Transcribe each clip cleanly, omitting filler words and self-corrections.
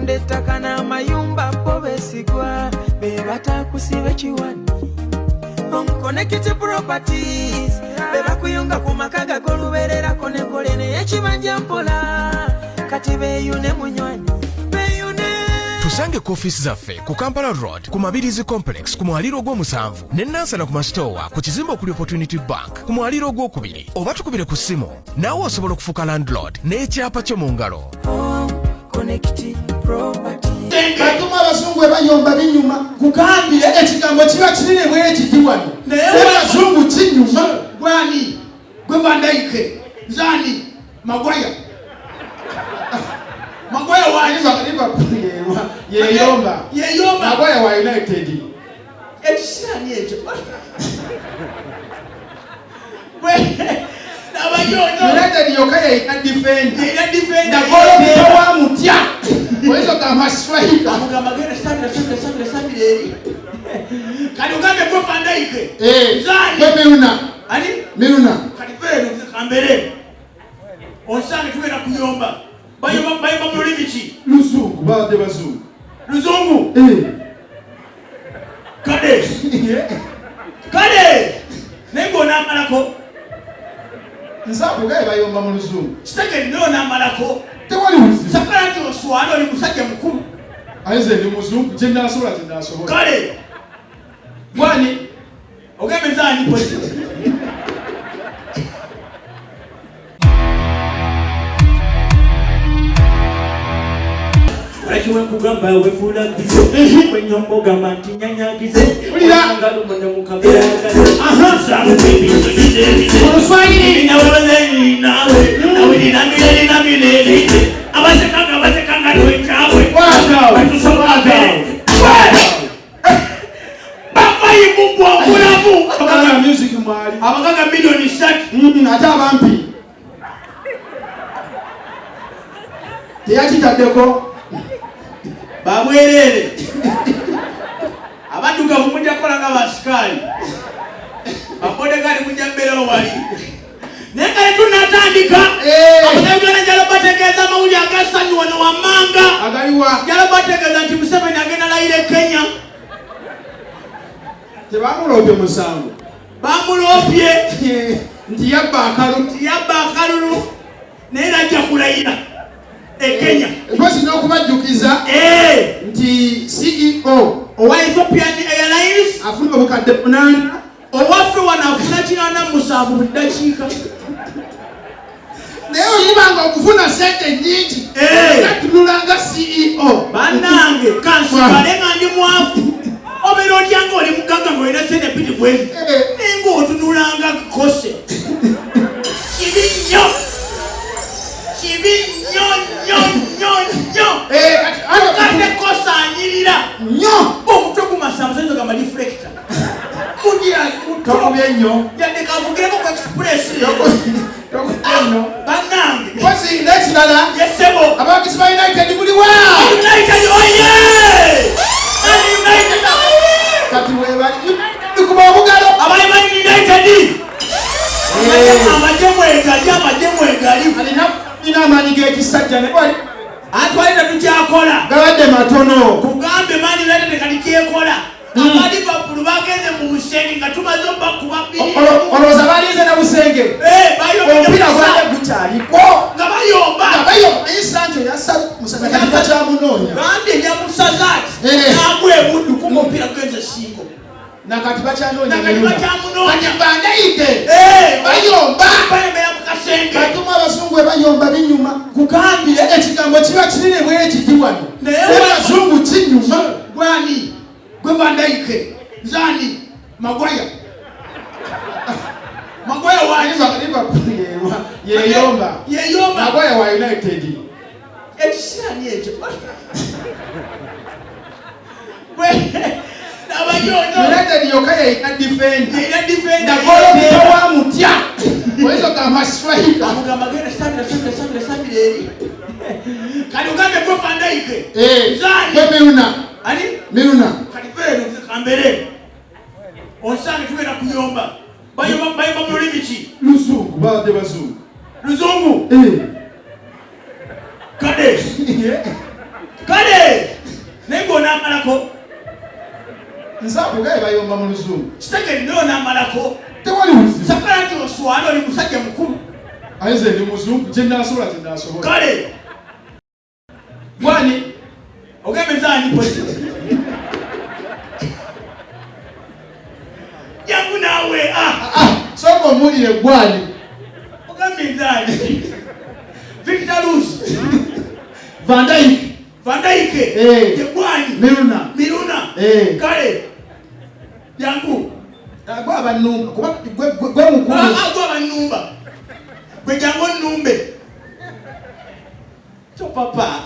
Batunda ettaka n'amayumba, bo beesigwa, be batakusiba ekiwani. Home Connect Properties be bakuyunga ku maka gagolubererako nekole neyekibanja mpola. Kati beeyune munywanyi, beeyune. Tusange ku ofiisi zaffe ku Kampala Road ku Mabirizi Complex ku mwaliro ogw'omusanvu, ne Nansana ku Masitowa ku kizimbe okuli Opportunity Bank ku mwaliro ogwokubiri, oba tukubire ku ssimu. Naawe osobola okufuuka landlord n'ekyapa kyo mu ngalo. Home Connect Properties. Batuma abazungu ebayomba binyuma. Kugambye. Ekigambo kiba kinene bwekiti wano. Naye abazungu kinyuma. Gwani gwe Van Dijk, nzani Maguire, Maguire wa Liverpool yeyomba. Yeyomba. Maguire wa United. Ekisirani ekyo gwe nabayono. United yokka yeyina defender. Yeyina defender. Nagolokita wa mutya oyinza ogamba striker. Amugamba genda samira, samira, samira, samira eri. Kati ogambe gwe Van Dijk, nzani Gwe Milner. Ani? Milner. Kati feeno kambere onsange tugenda kuyomba. Bayomba, bayomba mu lulimi ki? Luzungu, babadde bazungu. Luzungu. Kale kale, naye ng'onaamalako. Nze akugaye bayomba mu luzungu. Kitegere, naye onaamalako. Tewali buzibu. Sakala nti oswala, oli musajja mukulu. Aye ndi muzungu, kyenasobola kyenasobola. Kale. Gwani? Ogembe nzani polisi. Lwaki wenkugamba wefuula bize wenyomba ogamba nti nyanyagize? Wulira. Ngalumonde mukabeeragaze. Oluswayiri. Abasekanga basekanga twekyabwe. Watch out. Bavayimumbwa obulamu. Abaganga music mwali. Abaganga miliyoni 3. Ate abampi teyakitaddeko. Babwerere abaddugavu mujja kukola nga basikaali babodegaali, mujja mbeerawo wali. Naye nga tetunatandika, abannayuganda, njala bategeeza amawulire agasanyu wano wammanga. Agaliwa? Njala bategeeza nti Museveni agenda layira e Kenya. Tebamuloopye musango? Bamuloopye. Nti yabba akalulu. Nti yabba akalulu, naye era ajja kulayira e Kenya. Mpozi n'okubajjukiza nti CEO owa Ethiopian Airlines afuna obukadde 8. Owaffe wano afuna 87 buli ddakiika. Naye oyiba nga okufuna sente nyingi, natunula nga CEO. Bannange, kansigale nga ndi mwavu. Obeera otya nga oli mugagga ng'olina sente mpitirivu ezi, naye ng'otunulanga kose? Kibi nnyo, kibi nnyo nnyo nnyo nnyo. Kati ate kate kosa anyirira. Nnyo. Omutwe gumasa amasanyalaze gamba reflector mugira. Tokubye nnyo. Yadde kavugireko ku express. Tokubye nnyo. Bannange. Mpozi n'ekirala, yesebo, abawagizi ba United muliwa? United oye! Man United oye! Kati webali United, kuba obugalo. Abali Man United, amagye mwegali, amagye mwegali. Alina ina amaanyi g'ekisajja naye wali Atwali tetukyakola. Gabadde matono. Kugambe Man United kati kyekola, aba Liverpool bagenze mu busenge nga tumaze obakuba bbiri. Olowooza balinze na busenge? Bayomba. Omupiira gwadde gukyaliko. Nga bayomba. Nga bayomba, naye Sancho yasa musaza, kati bakyamunoonya. Gambye yamusaza ati nagwa ebuddu kuma omupiira gugenze singo. Nakati bakyanoonya. Nakati Milner. bakyamunoonya. Kati Van Dijk bayomba. Bayombera mu kasenge. Batuma abazungu ebayomba binyuma. Kugambye. Ekigambo kiba kinene bwekiti wano. Naye naye abazungu kinyuma. Gwani gwe Van Dijk, nzani Maguire, Maguire wa Liverpool yeyomba. Yeyomba. Maguire wa United. Ekisirani ekyo gwe nabayono. United yokka yeyina defender. Yeyina defender. Nagolokita wa mutya oyinza ogamba striker. Amugamba genda samira, samira, samira, samira eri. Kati ogambe gwe Van Dijk, nzani Gwe Milner. Ani? Milner. Kati feeno kambere onsange tugenda kuyomba. Bayomba, bayomba mu lulimi ki? Luzungu, babadde bazungu. Luzungu. Kale. Kale naye ng'onaamalako. Nze akugaye bayomba mu luzungu. Kitegedde onaamalako. Tewali buzibu. Sakala nti oswala, oli musajja mukulu. Aye nze ndi muzungu, kye nnaasobola kye nnaasobola. Kale. Gwani? Ogembe nzani posi. Jangu naawe ah. Ah, sooka omuwulire gwani. Ogambe nzani. Victor Luz. Van Dijk. Van Dijk. Eh. Tegwani. Miruna. Miruna. Eh. Kale. Jangu. Ah, gwe abanumba kuba gwe mukulu. Ah, gwe abanumba. Gwe jangu onnumbe. So papa.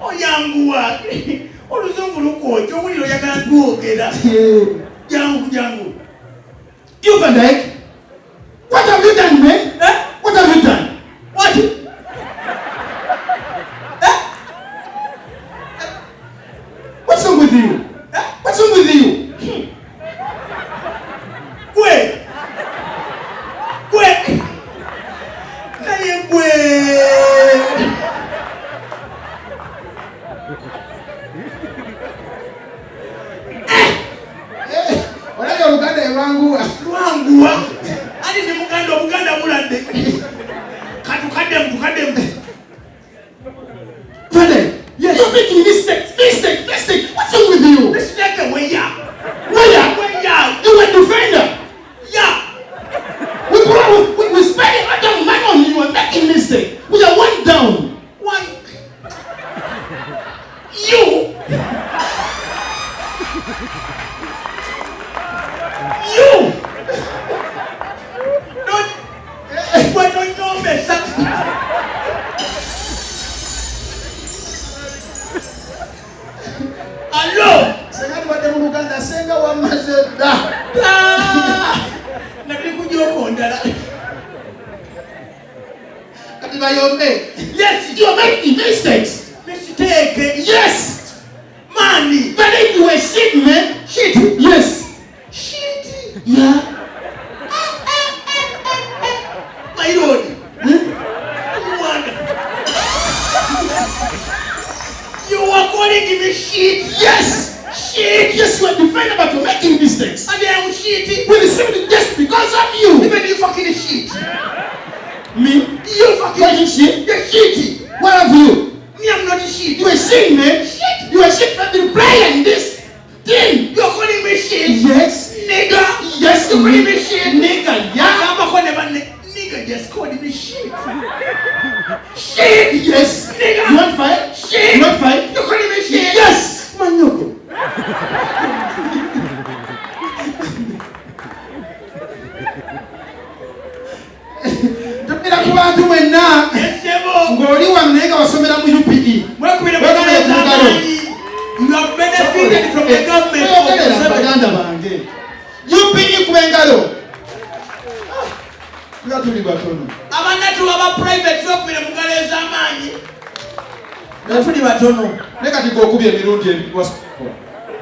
Oyanguwa. Oluzungu lukwokya owulira oyagala kwogera. Jangu jangu. You Van Dijk. What have you done, man? Eh? What have you done? What? Eh? What's wrong with you? Eh? What's wrong with you? Gwe. Gwe. Naye gwe. Eh, olabye Oluganda elwanguwa. Lwanguwa. Ali ni Muganda, Obuganda buladde. Katukaddemu, tukaddemu. Van Dijk, Yes. you're making mistakes, mistake, mistake. What's wrong with you? Mistake where? Where? Where? You were defender. Yeah. We spend a lot of money on you and making mistake. We are one down. Why? You. You. Don't. Gwe tonyombesa. Alo. Senga tubadde mu Luganda, senga wamaze dda. Ah! Nga tuli kujoko ndala. Kati bayombe. Yes. You are making mistakes. Mistake. Yes. Money. Van Dijk, you were shit, man. Shit. Yes. Shit. Yeah. My lord. You wonder. You are calling me shit. Yes. Shit. Yes, you are defender, but you're making mistakes. And I am shit. We received it just because of you. Even you fucking shit. Me? You fucking Fucking shit? The shit. What have you? Me, I'm not shit. You were shit, man. Shit. You were shit from the player in this team. You're calling me shit. Yes. Nigga. Yes, You're calling me shit. Nigga, yeah. I'm a calling nigga just called me shit. Shit. Yes. Nigga. You want fight? Shit. You want fight? You're calling me shit. Yes. Manyoko. Tupira ku bantu mwenna Esebo. ng'oli wano naye nga wasomera mu UPE. Mwekubire Wekubire mugalo ku ngalo. ez'amaanyi. You have benefited from the government. of Weyogerera Museveni. baganda bange. UPE kuba engalo. Ah, nga tuli batono. Abanatu aba private twekubire mu ngalo ez'amaanyi. Nga tuli batono. Naye kati gweokubye emirundi ebiri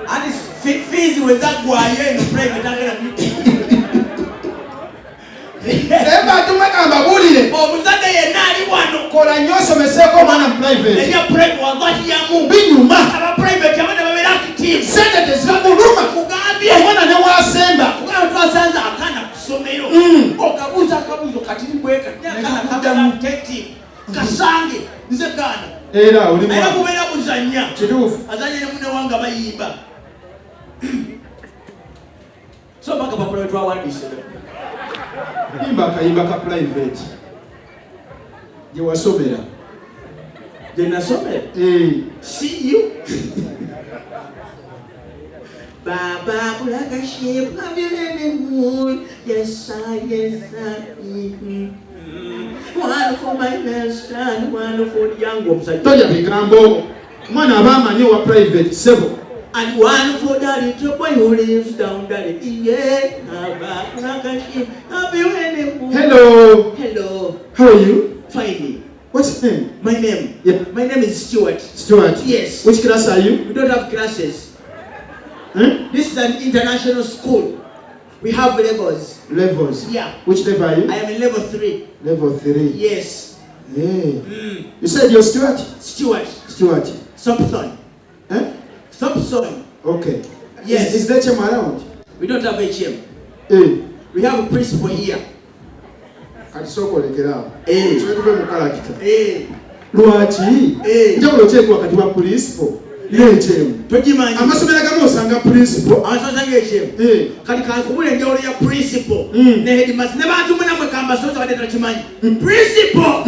Anti fees we zaggwayo eno private agenda Naye bantu mwe kambabuulire. Omuzadde yenna ali wano. Kola nnyo osomeseeko omwana mu private. Erya private wavakiyamu. Binyuma. Aba private abaana babeera active. Sente tezibakuluma. Kugambye. Omwana ne waasemba. Kugambye twasanze akaana ku ssomero. Okabuuza akabuuzo kati bweka. Akaana kabeera active. Kasange nze kaana. Era oli Era mwana. bubeera buzannya. Kituufu. Azannya ne munne wange bayimba. So mpaka papula we twawandiise. Yimba akayimba ka private. Gye wasomera. Gye nasomera. Eh. See you. Baba Bulagashi, yes I, yes I. One for my master and one for the young omusajja. Tolya bigambo. Omwana aba amanyi owa private ssebo. And one for the little boy who lives down the yeah. Baba Bulagashi, Hello. Hello. How are you? Fine. What's your name? My name. Yeah. My name is Stuart. Stuart. Yes. Which class are you? We don't have classes. Hmm? This is an international school. We have levels. Levels. Yeah. Which level are you? I am in level 3. Level 3. Yes. Hey. You said you're Stuart? Stewart. Stuart. Thompson. Eh? Thompson. Okay. Yes. Is the HM around? We don't have HM. Eh. We have a principal here. Kati sooka olekere awo. Eh. Tuve tuve mu kalakita. Eh. Lwaki? Eh. Njawulo ki eri wakati wa principal ne HM? Togimanyi. Amasomero agamu osanga principal. Amasomero osanga HM. Eh. Kati kankubule enjawulo ya principal Mm. ne headmaster ne bantu mwe namwe kambasoza badde tokimanyi. Principal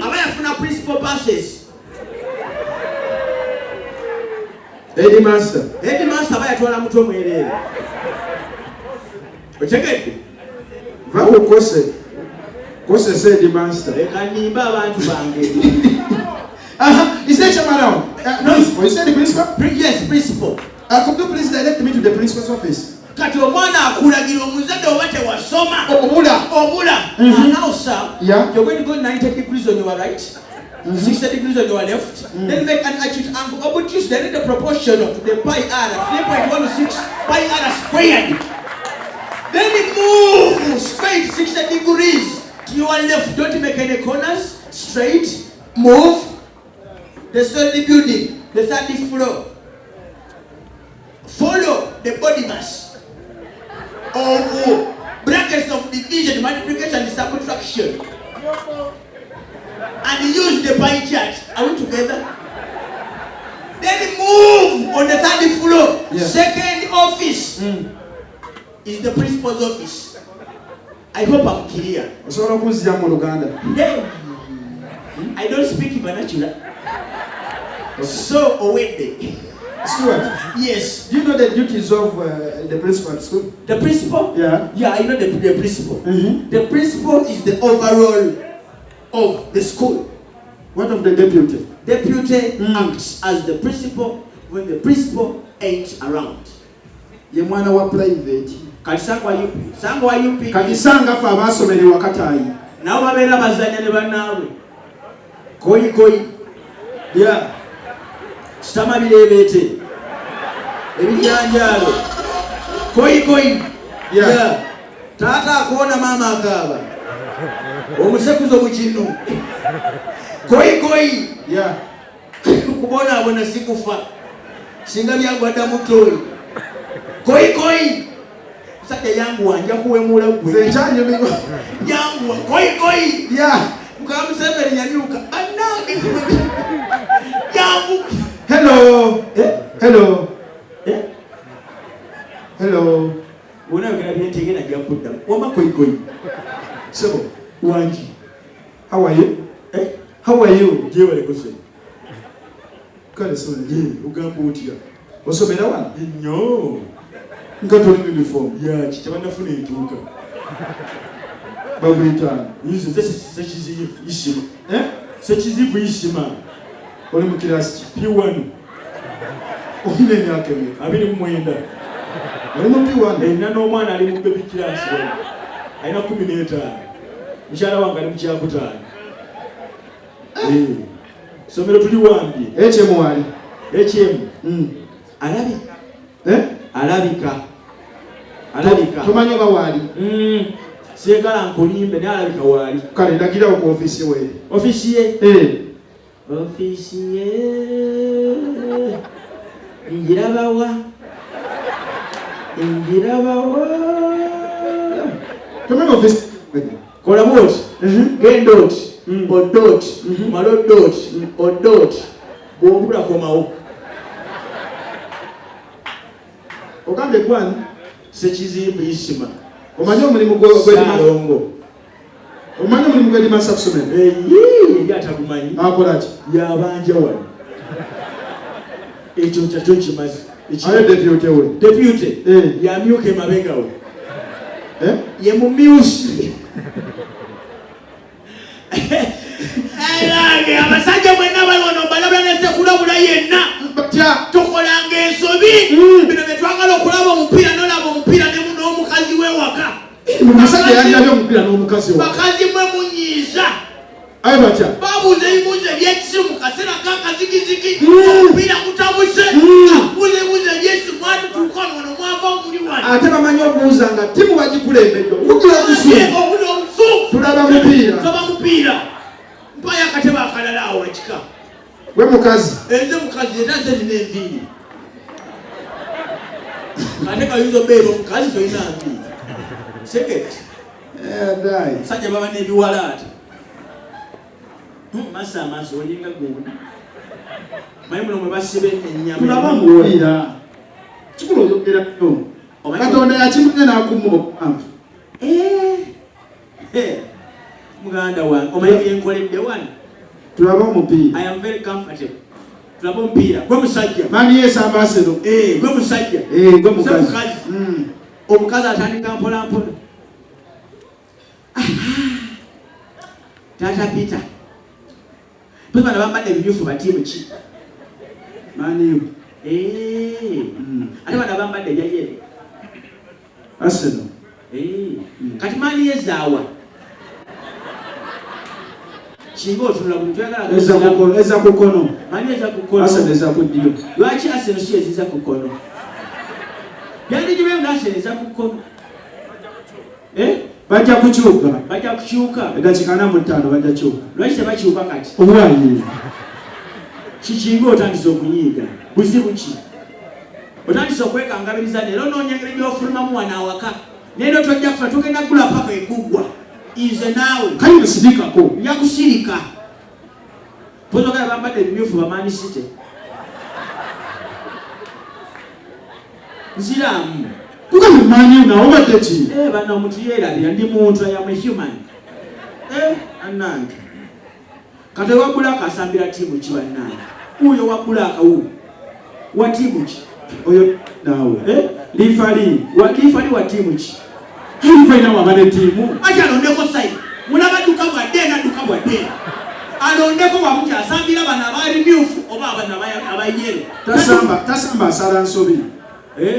aba yafuna principal passes. Headmaster. Headmaster aba yatwala mutwe mwereere. Otegedde? Va ku kose. Kose se headmaster. Leka nnimbe abantu bange. Aha, is there HM around? Principal. You said the principal? Yes, principal. Could you please direct me to the principal's office? Kati omwana akulagira omuzadde oba tewasoma. Obula. Obula. Mhm. And now, sir, Yeah. you're going to go 90 degrees on your right, 60 degrees on your left, then make an acute angle obtuse directly proportional to the pi r, 3.16 pi r squared. Then move straight 60 degrees to your left. Don't make any corners. Straight. Move. The third building, the third floor. Follow the body mass of brackets of division, multiplication, and subtraction. And use the pie chart. Are we together? Then move on the third floor. Yeah. Second office is the principal's office. I hope I'm clear. Osobola okunzija mu Luganda. Hey, I don't speak vernacular. So, Owede. Stuart, Yes. do you know the duties of the principal at school? The principal? Yeah. Yeah, I know the principal. Mhm. The principal is the overall of the school. What of the deputy? Deputy acts as the principal when the principal ain't around. Ye mwana wa private. Kati sangwa UP. Sangwa UP. Kati sanga ffe abaasomera e Wakataayi. Nabo babeera bazannya ne bannaabwe. Koyi koyi. Yeah. Kitama bireebeete. Ebijanjaalo. Koyi koyi. Yeah. Taata akoona maama akaaba. Omusekuzo mu kinu. Koyi koyi. Yeah. Kubonaabona si kufa. Singa byagwadda mu ttooyi. Koyi koyi. Musajja yanguwa nja kuwemula Nze ggwe. nkyanyumirwa. Yanguwa koyi koyi. Yeah. Mukama Museveni yamyuka. Bannange. Yangu. Hello. Eh? Hello. Eh? Hello. Bw'onaayogera bye ntegeera nja kuddamu. Wamma koyi koyi. Sebo, Wangi. how are you? Eh? How are you? Gyebaleko ssebo. Kale sole. Ogamba otya? Osomera wano? Nnyo. Nga toli mu uniform. Yaki tebannafuna entuuka. Baguyitaani. Nze Ssekiziyivu Isima. Eh? Ssekiziyivu Isima. Oli mu kirasi ki? P1. Olina emyaka emeka? 29. Oli mu P1? Nina n'omwana ali mu baby class wano. Alina 15. Mukyala wange ali mu kyakutaano. Eh. Ssomero tuli wambye. HM wali. HM. Mm. Alabika. Eh? Alabika. Alabika. Tomanyi oba waali? Seegala nkulimbe naye alabika waali. Kale ndagirawo ku ofiisi we. Ofiisi ye. Eh. Ofiisi ye. Njirabawa. Njirabawa. Tomanyi ofiisi we. Kola bw'oti. Genda oti. Odde oti. Mala odde oti. Odde oti. Bw'obula komawo. Ogambye gwani? Ssekiziyivu Isima. Omanyi omulimu Ssaalongo. Omanyi omulimu gw'edimasa ku ssomero? Eyi, eri atagumanyi. Akola ki? Yabanja wano. Ekyo kyakyo kimaze. Aye deputy we. Deputy. Eh. Yamyuka emabega we. Eh? Ye mumyusi. Erange abasajja mwenna bali wano mbalabula ne ssekulabula yenna. Batya? Tukolanga ensobi. Bino bye twagala okulaba omupiira n'olaba omupiira ne n'omukazi w'ewaka. Omusajja yandabye omupiira n'omukazi we. Bakazi mwe munyiiza. Aye batya? Babuuza ebibuuzo eby'ekisiru mu kaseera k'akazigizigi. Omupiira gutabuse. Akubuuza ebibuuzo eby'ekisiru mwatutuuka wano wano mwava muli wano. Ate bamanyi okubuuza nga ttiimu bagikulembedde. Owulira obusungu. Owulira obusungu. Tulaba mupiira. Tulaba mupiira. Mpayo Gwe mukazi. Enze mukazi era nze nina enviiri. Ate kayinza obeera omukazi tolina nviiri. Seketi. Eh, Musajja baba n'ebiwalaata. Masa amaaso olinga gunda. Manyi muno mwe basiba ennyama. Tulaba muwulira. Kikulu oyogera nnyo. Katonda yakimanya n'akumma obuwanvu. Eh, eh, muganda wange omanyi byenkoledde wano. Tulabe omupiira. I am very comfortable. Tulabe omupiira. Gwe musajja. Mani yesamba Arsenal. Eh, gwe musajja. Eh, gwe mukazi. Omukazi atandika mpola mpola. Taata Peter. Mpozi bano bambadde ebimyufu ba ttiimu ki? Man U. Eh. Ate bano bambadde ebya yellow. Arsenal. Eh. Kati Man U ezaawa? Kinga otunula buli toyagala Eza ku kkono, eza ku kkono. Man U eza ku kkono. Arsenal eza ku ddyo. Lwaki Arsenal si eziza ku kkono? Byandigibeyo n'Arsenal eza ku kkono. Eh? Bajja kukyuka. Bajja kukyuka. Eddakiika 45 bajja kukyuka. Lwaki tebakyuka kati? Obwayi. Kikinga otandise okunyiiga. Buzibu ki? Otandise okwekangabiriza leero onoonya engeri gy'ofulumamu wano awaka. Leero tojja kufa tugenda kugula paka ekuggwa. Nze naawe. Kale nosirikako. Nja kusirika. Mpozi ogala bambadde ebimyufu ba Man City. Nziraamu. Kugambe Man U nawe obadde ki? Eh, bano omuntu yeerabira ndi muntu I am a human. Eh, annange. Kati owa Black asambira ttiimu ki bannange? Wuuyo wa Black wuuyo. Wa ttiimu ki? Oyo naawe. Eh? Liifali. Wa liifali wa ttiimu ki? Liifali nawe aba ne ttiimu. Ati alondeko side. Mulaba adduka bwadde eno adduka bwadde eno. Alondeko wamu ki asambira bano aba myufu oba bano aba yellow. Tasamba, tasamba asala nsobi. Eh.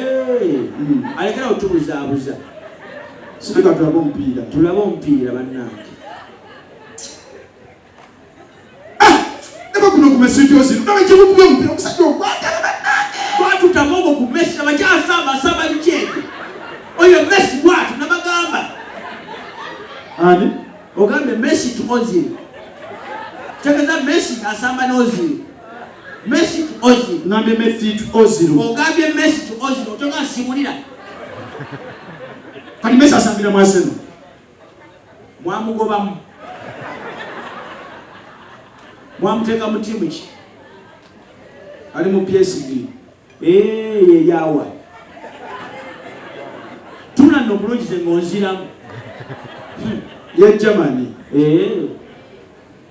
Alekera otubuzaabuza. Sirika tulabe omupiira. Tulabe omupiira bannange. Ah! Eba kuno ku Mesut Ozil. Ndaba ekimukubye omupiira omusajja ogwagala bannange. Twatutamu ogwo ku Messi abakyasamba asamba biki ebyo. Oyo Messi bw'atyo nabagamba. Ani? Ogambye Messi to Ozil. Tegeeza Messi asamba ne Ozil. Messi to Ozil. Ngambye Messi to Ozil. Ogambye Messi to Ozil otoka nsimulira. Kati Messi asambira mu Arsenal. Mwamugobamu. Mwamuteeka mu ttiimu ki? Ali mu PSG. Eh, ye yawa. Tuna nno bulungi ze ng'onziramu. Ye Germany. Eh.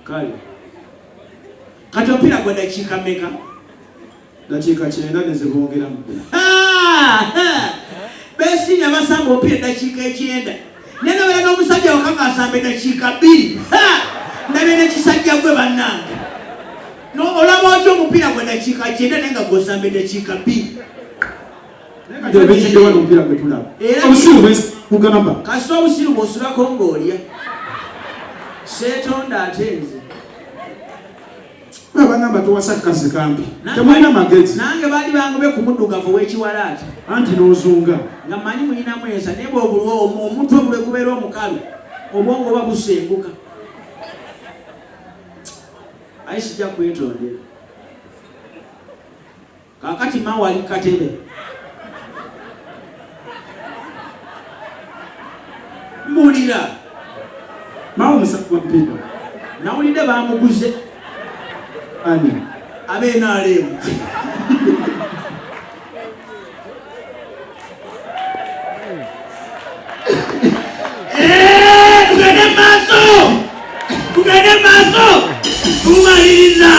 Kale. Kati omupiira gwa dakiika mmeka? Dakiika 90 ne zibongeramu. Beesiimye abasamba omupiira eddakiika 90. Naye nabeera n'omusajja waka ng'asamba eddakiika 2. Ndabye n'ekisajja gwe bannange. Olaba otya omupiira gwa dakiika 90 naye nga gw'osamba eddakiika 2. Naye kati obijjidde wano omupiira gwe tulaba. Obusiru bwe kugamba. Kasita obusiru bw'osulako ng'olya. Seetonda ate nze. Bagamba towasa kikazi kampi. Temulina magezi. Nange baali bangobye ku muddugavu w'ekiwalaata. Anti n'ozunga. Nga mmanyi mulinamu ensa naye bw'obulwa omutwe bwe gubeera omukalu obwongo buba busenguka. Aye sijja kwetondera. Kaakati Mao ali ku katebe. Mbuulira. Mao musajja wa mpira. Nawulidde baamuguze. Ani? Abe NRM. Eh, tugende maaso. Tugende maaso. Tumaliriza.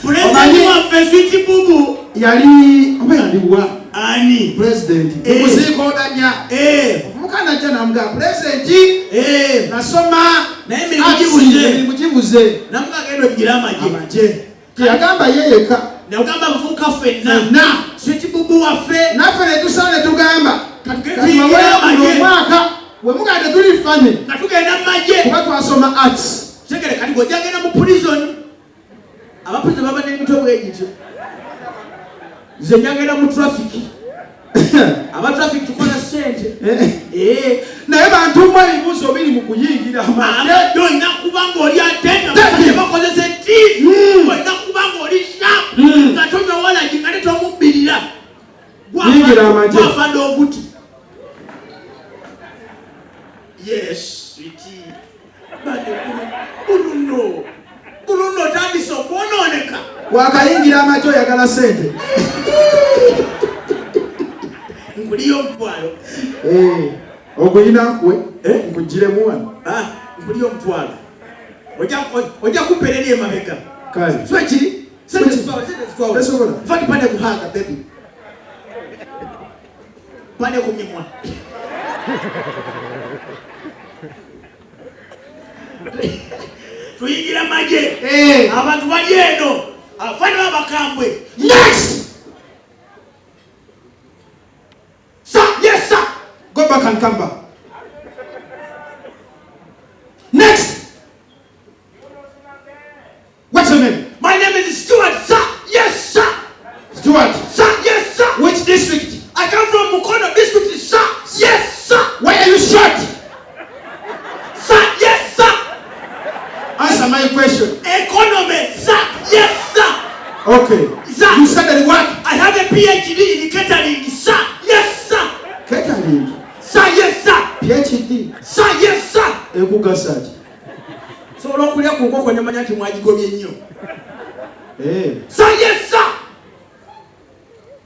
Pulezidenti waffe Sweet Bubu. Yali oba yaliwa? Ani? Pulezidenti. Eh. Muziika odanya. Eh. Omuvubuka najja n'amugamba pulezidenti. Eh. Nasoma. Naye emirimu gibuze. Emirimu gibuze. Namugamba agenda ogira amagye. Amagye. Teyagamba ye yekka. Nagamba abavubuka ffenna. Ffenna. Sweet Bubu waffe. Naffe ne tusala ne tugamba. Kati Kati mawere omwaka. We muganda tuli fane. Nga tugenda mu magye. Kuba twasoma arts. Segere kati gwe ojja mu prison. Aba prison baba n'emitwe bwe gityo. Nze njagenda mu traffic. Aba traffic tukola ssente. Naye Bantu mwe ebibuuzo biri mu kuyingira amagye. Olina kuba ng'oli atenda bakozesa ettiivi. Olina kuba ng'oli sharp nga tonywa walagi nga ne tomubbirira. Yingira amagye. Gwafanda oguti. Yes, sweetie. Bane Bruno. Bruno otandise okwonooneka. Wakayingira amagye oyagala ssente. Nkuliyo omutwalo. Eh, ogulina nkuwe nkugiremu wano. Ah, nkuliyo omutwalo. Ojja kumpeera eri emabega. Kale. So ekiri? Sente zitwala, sente zitwala. Tesobola. Fani pane kuhaga baby. Pane ku mimwa. Tuyingira magye. Eh. Abantu bali eno. Afani babakambwe. Next! Sir, yes sir. Go back and come back. Next! What's your name? My name is Stuart, sir. Yes, sir. Stuart. Sir, yes, sir. Which district? I come from Mukono district, sir. Yes, sir. Why are you short? Sir, yes, sir. Answer my question. Economy, sir. Yes, sir. Okay. Sir. You studied what? I have a PhD in catering, sir. Yes, sir. Catering. Sir, yes, sir. PhD. Sir, yes, sir. Ekugasa ki? Sobola okulya ku nkoko ne manya nti mwagigobye nnyo. Eh. Sir, yes, sir.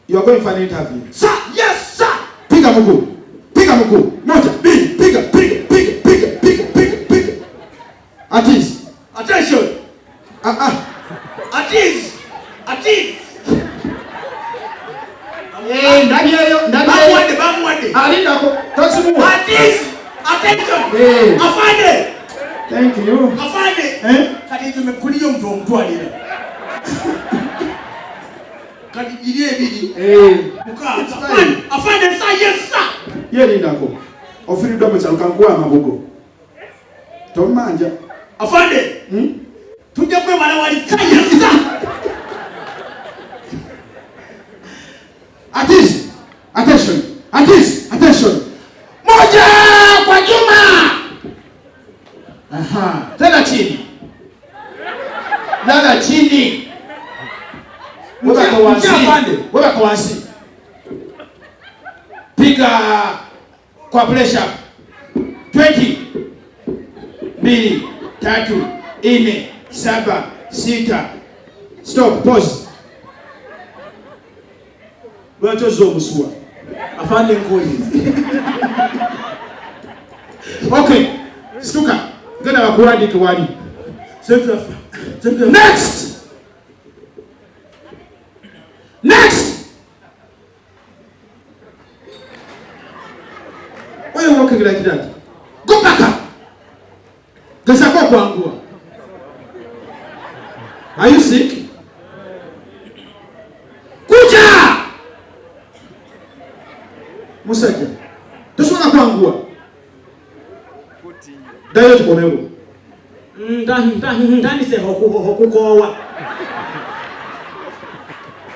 You are going for an interview. Sir, yes, sir. Piga mguu. Piga mguu. Moja, mbili, piga, piga, piga, piga, piga, piga, piga. At ease. Attention. Ah ah. At ease. At ease. Eh, ndabyeyo, ndabyeyo. Bamuwadde, bamuwadde. Alindako, tosimuwa. At ease. Attention. Eh. Afande. Thank you. Afande. Eh? Kati nze mekuliyo omuntu omutwalira. Kati giri ebiri. Eh. Mukaaga. Afande, afande, sir, yes, sir. Yerindako. Ofiiriddwa mu kyalo kankuwa amabugo. Tomanja. Afande. Tujja kwebala wali, sir, yes, sir. At ease. Attention. At ease. Attention. Moja kwa Juma. Aha. Tena chini. Lala chini. Weka wansi. Weka wansi. Piga kwa pressure. 20 2 3 4 7 6. Stop. Pause. Lwaki ozza obusuwa? Afande nkoye. Okay. Situka. Genda bakuwandiike wali. Next! Next! Why are you walking like that? Go back up. Gezaako okwanguwa. Are you sick? Kuja! Musajja, tosobola kwanguwa. Ddayo tukomewo. Ntandise okukoowa.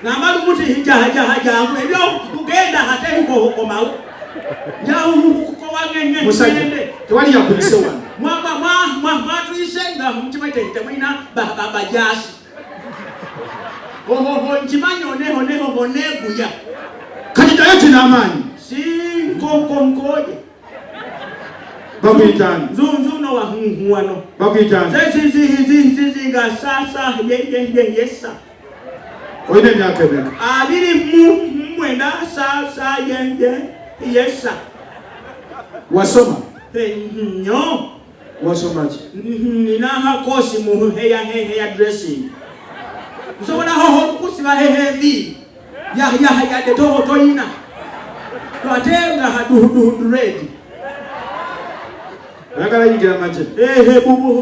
Ngamba lumu nti jangu ebyokugenda ate nkomawo. Nja kukoowa Musajja, tewali yakuyise wano. Mwatuyise nga mukimanyi temulina bajaasi. Nkimanyi oneho oneeguya. Kati ddayo kino amaanyi. Si nkoye. Bakuyita ani? Nzuno wa wano. Bakuyita ani? Nze nga sasa ye yesa. Olina emyaka emeka? 29 sasa ye yesa. Wasoma? Nnyo. Wasoma ki? Nina course mu hair dressing. Nsobola hoho kusiba heavy. Ya ya de toho toyina. Ate nga du red. Oyagala yingira magye?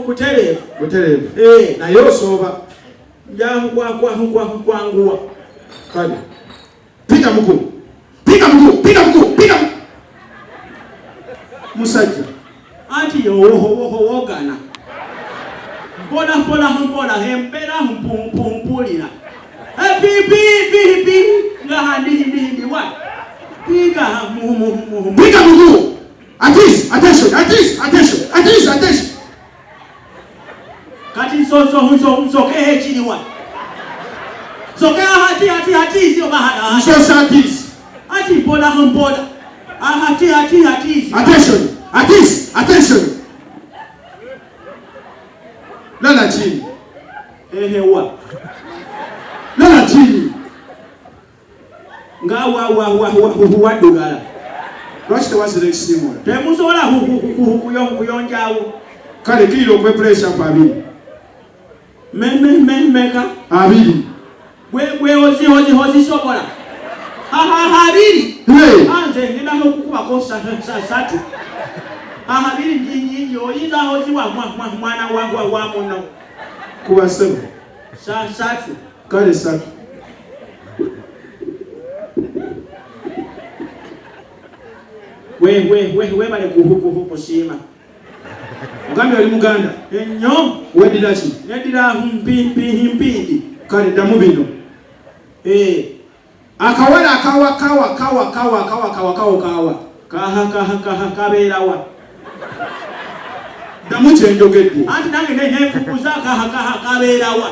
Butereevu. Butereevu. Eh. Naye osooba. Nja kwanguwa. Kale. Piga mguu. Piga mguu, piga mguu, piga mguu. Musajja. Anti yowogana. Mpola mpola mpola hempera mpulira. Pi pi pi pi nga handi wa. Piga mu. Piga mguu. At ease, attention, So so so nsoke ekiriwa. Soke hati hati hati oba hati. Nsosa atiisi. Ati mpola mpola. Hati hati hati. Attention! Atis! Attention! Lala chini. Ehewa. Lala chini. Nga wa wa wa wa waddugala. Lwaki tewazira ekisiimuula? Temusobola kuyonjawo. Kale kkirira okuwe pressure ku 20. Meka. 20. Gwe ozi ozi ozisobola. Ha 20. Hey! Nze ngenda okukubako 3. Aha 2 nyinyi oyinza oziwa mwana wa muno. Kuba ssebo. 3. Kale 3. We bale kusiima. Ogambye oli Muganda? Ennyo. Weddira ki? Neddira mpindi. Kale ddamu bino. Akawala akawa kawa kawa kawa kawa kawa kawa kawa. Kaha kaha kaha kabeerawa. Ddamu kye njogedde. Anti nange nenkubuuza kaha kaha kabeerawa.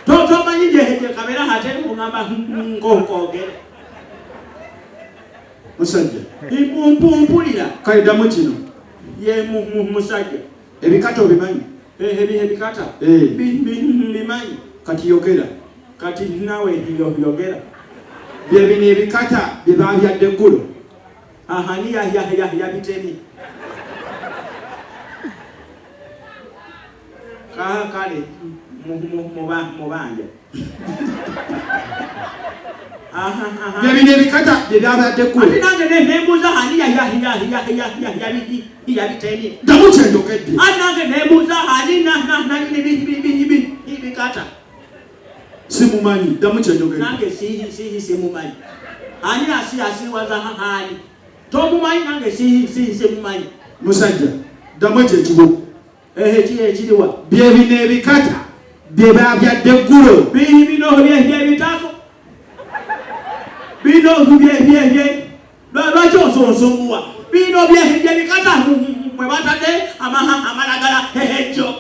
Tomanyi gye kabeera ate ngamba ng'okwogera. Musajja. Mpulira. Kale ddamu kino. Ye musajja. Ebikata obimanyi? Ebikata? Mbimanyi. Kati yogera. Kati naawe yogera. Bye bino ebikata bye babyadde eggulo. Ani yabitemye? Kale mubanja. Bye bino ebikata bye babyadde eggulo. Ate nange nembuuza ani yabitemye? Ddamu kye njogedde. Ate nange nembuuza ani nanyini bikata. Simumanyi, ddamu kye njogedde. Nange simumanyi. Ani asiwaza ani? Tomumanyi nange simumanyi. Musajja, ddamu ekyo ekibugo. Ekiriwa. Bye bino ebikata bye babyadde eggulo. Bino byebitako. Bino bye lwaki osonsonguwa? Bino byebikata mwe batadde amalagala ejjo.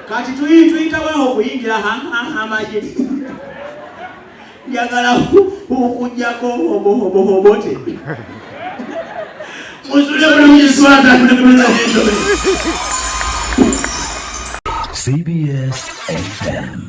Kati tuyitawo okuyingira amagye. Njagala okuggyako obote. Musule bulungi swata. CBS FM.